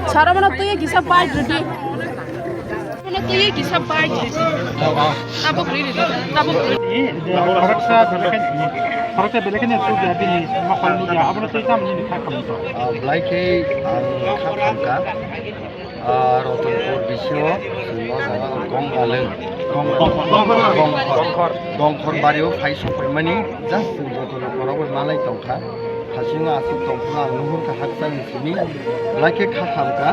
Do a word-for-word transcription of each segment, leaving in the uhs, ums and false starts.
Saro mano twi kisa bike rwdi. Mano twi kisa bike rwdi. Tabuk rwdi, tabuk rwdi. Khoroksa belai khe, khoroksa belai kheno chukya bini mokol nukya. Abono twi tamni kha khamto. Ah, belai khe ang kha khamkha. Ah, Rotonpur bisingo chwng o jaga o Gongbalwng, Gongbalwng, Gongkhor, Gongkhor bario phai sokphaimani, just chwng jotono khorok bai malai tongkha. Hasingo aswk tongphuru ang nuhurkha hakchangni simi, belai khe kha khamkha.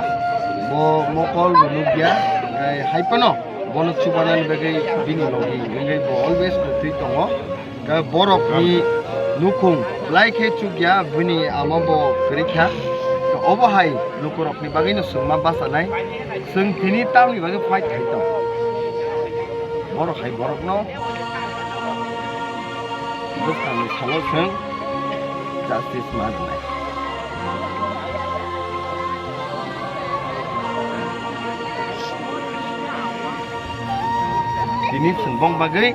Bo mokol bo nukya, hai phano bono chubanani bagwi bini logi wngwi bo always kwtwi tongo. Khe borokni nukhung belai khe chukya, bini ama bo kwrwi kha. Khe obo hai lukurokni bagwino chwng ma bachanai. Chwng tini tamni bagwi fight khai tong? Borok hai borokno bwskangni salo chwng justice ma rwnai. Tini chwng bong bagwi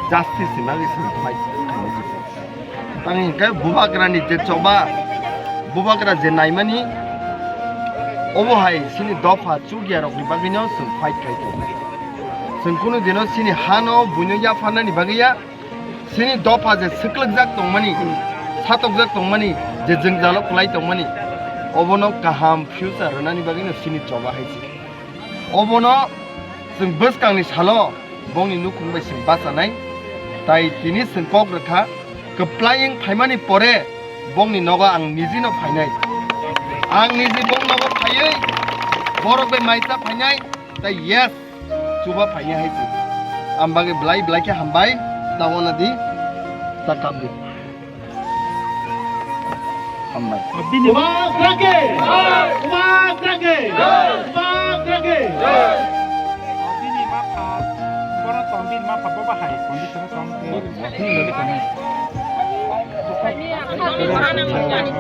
justice ni bagwi chwng fight khainai. Tang hinkhe bubagrani je choba, bubagra je naimani, obo hai chini dopha chukya rokni bagwino chwng fight khai tongo. Chwng kunu dino chini hano buino yapharnani bagwi ya, chini dopha je swklwkjak tongmani, satokjak tongmani, je jwngjalo kwlai tongmani, obono kaham future rwnani bagwino chini choba hai se. Obono chwng bwskangni salo bongni nukhung bai chwng bachanai, tai tini chwng kok rwkha, kwplai wng phaimani pore bongni nogo ang nijino phainai. Ang niji bong nogo phaiwi borok bai mai cha phainai, tai yes, chuba phainai hai se. Ang bagwi belai belai khe hambai, ta wana di, ta kap di. Hambai. Bini Uba Brake! Uba Brake! Uba Brake! Bini mapha, bono tong bini mapha bo bahai, condition tong.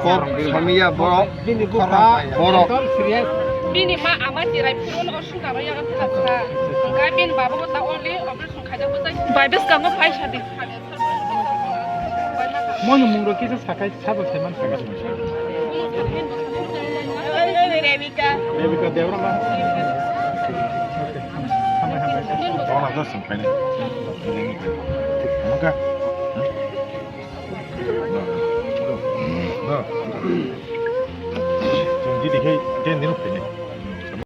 Kok samiya borok, bini bupha, borok. Bini ma ama jirai phuru no sungkaro yaga thapsa. Hingkhe bini baba bo ta only operation khaijak bwsai. Bai bwskango phai sadi. Moni mungro kisa sakai sabo saiman sakai. Rebecca. Rebecca Debrama. Hambai, hambai. Tona dos sung paine. Thik, hamka. Da. Chwng di dikhai, ten din paine.